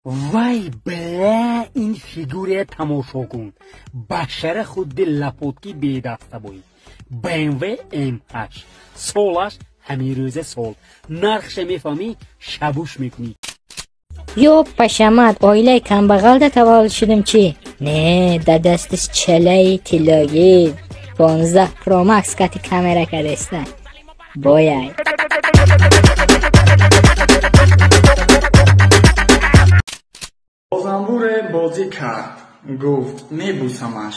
Вай бля, ин фигурия тамошо кун. Башара худди лапотки бедаста бои. BMW M8. Солаш ҳамин рӯза сол. Нархша мефаҳмӣ, шабуш мекунӣ. Ё пашамат, оилаи камбағалда таваллуд шудем чӣ? Не, дар дастиш чалаи тиллоӣ 15 Pro Max кати камера кадаста. Бояй. Бо занбуре бозӣ кард, гуфт мебусамаш.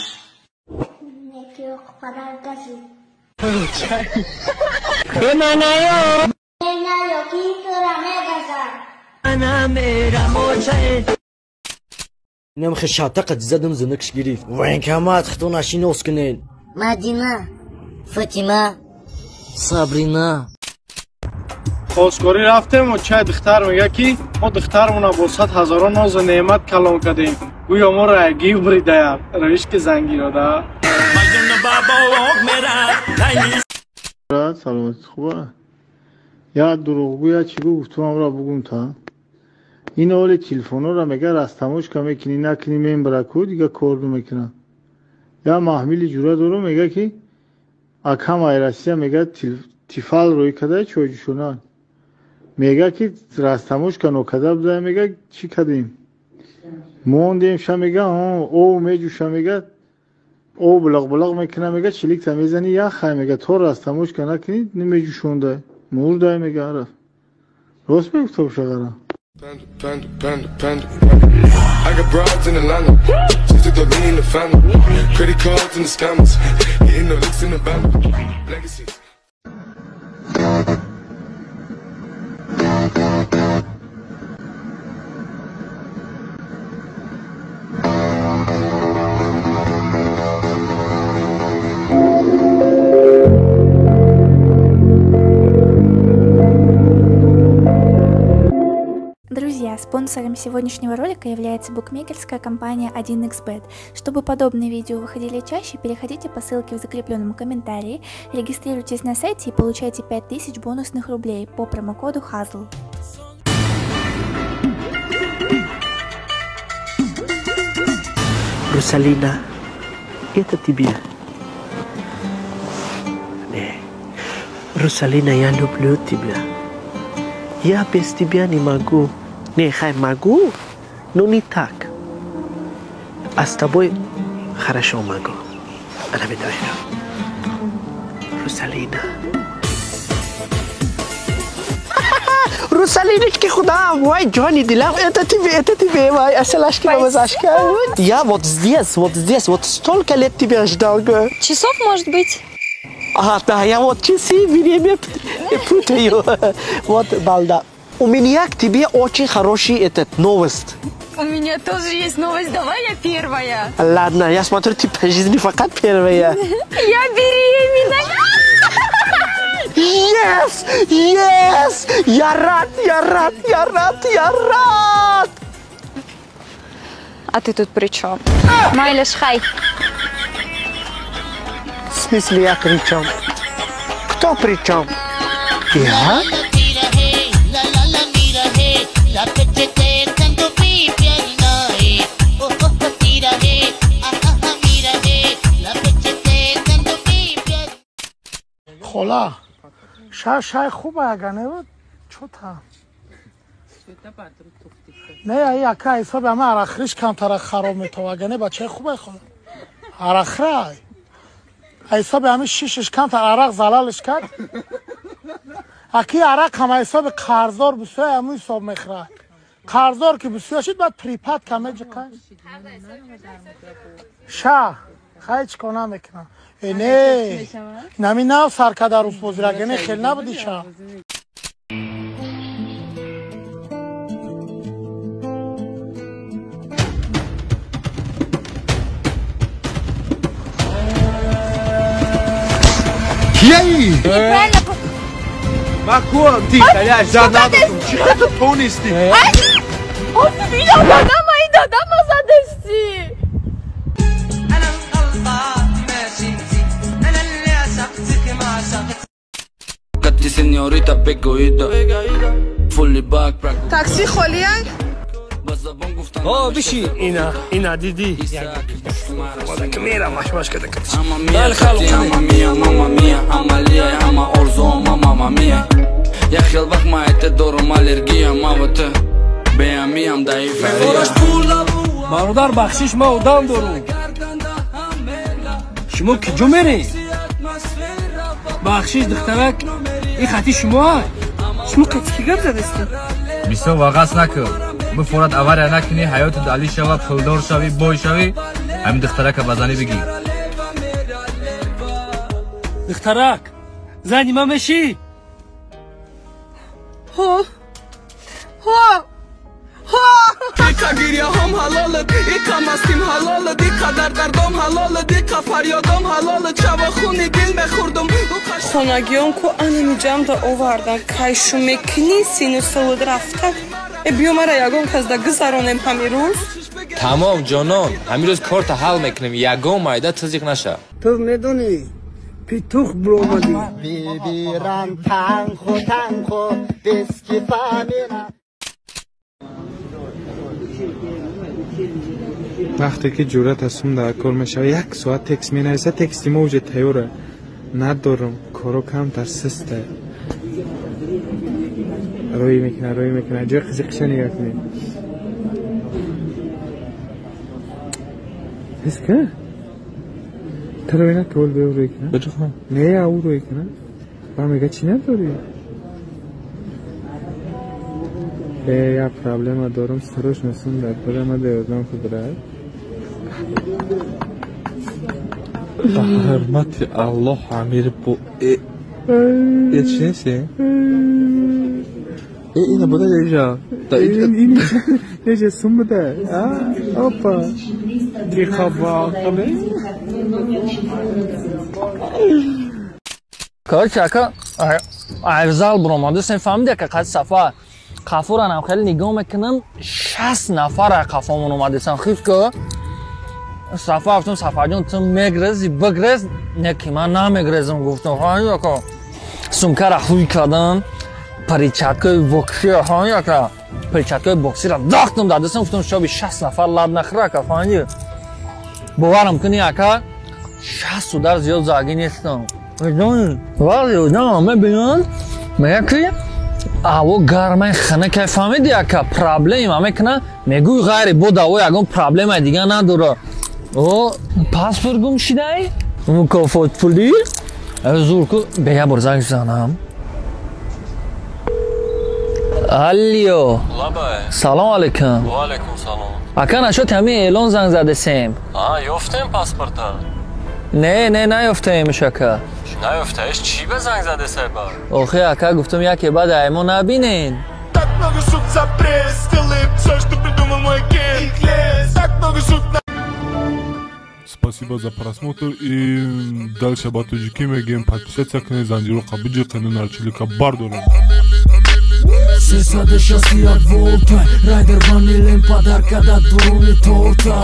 Немхе шатақа задам зинакш гирифт. Военкомат хто нашинос кунед. Мадина, Фатима, Сабрина. Хостгорӣ рафтем, чай духтар мега ки мо духтармона бо 100 ҳазорон нозу неъмат калон кардем. Гӯё мо рагив бридаям. Равишки зангирода. Саломатӣ хуба? Я дурӯғгӯя чӣ гуфт, ту ҳамро бугум та. Ин оли телефонора мега растамошка мекунӣ, накунӣ мембара ку дига кор намекунад. Я маҳмили ҷура дору мега ки акам ай Россия мега тифал рӯй када чойҷӯшона. Мега ки растамошка нокада буда, мега чӣ кадем? Мондем ша мега, ов меҷӯша мега, ов булоқ-булоқ мекуна мега, чиликта мезани яхай мега, то растамошка накунӣ намеҷӯшонда. Мурдай мега ара. Рост мегуфт шағара. Panda, panda, panda, panda. I got broads in Atlanta. Just took the lean in the family. Credit cards and the scammers. Hitting the licks in the band. Legacies. Друзья, спонсором сегодняшнего ролика является букмекерская компания 1xBet. Чтобы подобные видео выходили чаще, переходите по ссылке в закрепленном комментарии, регистрируйтесь на сайте и получайте 5000 бонусных рублей по промокоду HAZL. Русалина, это тебе. Не. Русалина, я люблю тебя. Я без тебя не могу. Не, хай могу, но не так. А с тобой хорошо могу. Она меня Русалина. Русалиночки, худа, мой Джонни Дилам, это тебе, мой аселашки, мамазашка. Я вот здесь, вот столько лет тебя ждал. Часов, может быть? А, да, я вот часы время путаю. Вот, балда. У меня к тебе очень хороший этот новость. У меня тоже есть новость, давай я первая. Ладно, я смотрю, ты по жизни факат первая. Я беременна. Yes, yes, я рад, я рад, я рад, я рад. А ты тут при чем? Майляш, хай. В смысле я при чем? Кто при чем? Я? Хола, шай хуба агане чота. Не, яка ҳисоби ама арахриш камтара хароб метова агане бачаи хубай хола. Арахрай. Ҳисоби ами шишиш камтар арақ залалиш кард. Аки арақ ҳама ҳисоби қарздор бисёр ҳаму ҳисоб мехӯрад. Қарздор ки бисёр шид баъд припад ка меҷиқа. Ша, хай чӣ кор намекунам. Э не, нами нав сар када рӯзбозира, не хел набуди ша. Неправильно. Такси холияй? О, биши. Ина, ина диди. Мера маш када катиш. Мама мия, мама мия, амалия, ама орзу, мама мия. Я хел вақт ма эте дорум аллергия, ма вот беамиям да эйфория. Бародар, бахшиш, ма одам дорум. Шумо киҷо меред? Бахшиш, духтарак, ин хати шумо? Шумо қати ки гап задастед? Бисёр вағас накун. Бифорад авария накунӣ, ҳаётат алӣ шава, пулдор шавӣ, бой шавӣ, ҳамин духтарака ба занӣ бигир. Духтарак, зани ман мешӣ? Ҳо. Ҳо. Ҳо. Иқа гиряҳом ҳалолат, иқа мастим ҳалолат, иқа дар дардом ҳалолат, иқа фарёдом ҳалолат, шава хуни дил мехӯрдум. Хонагиён ку анами ҷамъда овардан, кайшу мекунӣ сину савуд рафта. Э биё мара ягон кас да гузаронем ҳамин рӯз. Тамом ҷонон, ҳамин рӯз корта ҳал мекунем, ягон майда тизиқ наша. Ту медонӣ, петух биромадӣ. Бибирам танхо танхо дески фамина. Вақте ки ҷуръат аз сум дар кор мешавад, як соат текст менависа, тексти мо уже тайёра. Надорам, коро камтар систа. Рӯй мекунад, рӯй мекунад. Ҷои қизиқиша нигоҳ кунед. Ҳис ка? Та рӯй нака, ол бео рӯй кунад. Не, ау рӯй кунад. Ба мега чӣ надорӣ? Э, як проблема дорам, срочно сум дар кора, ма да ёрдам ку, брат. Ба ҳурмати Аллоҳ амир бо э чӣ нест? Э ина буда ежа. Да ежа сум буда. А, опа. Тихо бақале. Короче, ака айвзал биромада, сен фаҳмиди ака қад сафар. Қафуранам хеле нигоҳ мекунам, 60 нафар қафомон омадасан. Хиф ку. Сафар гуфтам, Сафарҷон, ту мегрези, бигрез, не ки ман намегрезам гуфтам. Фаҳмиди ака? Сумкара ҳуй кардам, перчаткаи боксӣ, фаҳмиди ака? Перчаткаи боксиро дахтам дар дастам, гуфтам шоби 60 нафар лаб нахӯра ака, фаҳмиди? Боварам кунӣ ака, 60 удар зиёд загӣ нестам. Медонӣ? Вале одам мебинанд, мегӯяд ки ҳаво гармай хунукай, фаҳмиди ака? Проблема мекуна, мегӯй ғайри бо даво ягон проблемаи дига надора. О, паспорт гум шидай? Мукофот пулӣ? Зур ку, бе як бор занг занам. Алло. Салом алейкум. Ва алейкум салом. Ака нашод ҳамин эълон занг задесем. А, ёфтем паспорта? Не, не, наёфтаемш ака. Наёфтаеш чӣ ба занг задесай ба? Охи ака гуфтам яке баъд ай мо набинен. Так много шут за пресс, сделаем все, что придумал мой кент. Так много шут на... Спасибо за просмотр и дальше ба тоҷикӣ мегӯем подписаться кунед, занҷироқа биҷиқену нарчилика бардорем. 361 волта, райдер ванилем подарка да дуруни торта.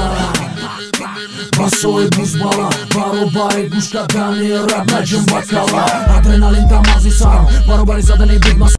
Басои бузбала, баробари гӯш кардани раб наҷим бакала. Адреналин дар мағзи сарам, баробари задани бигмас.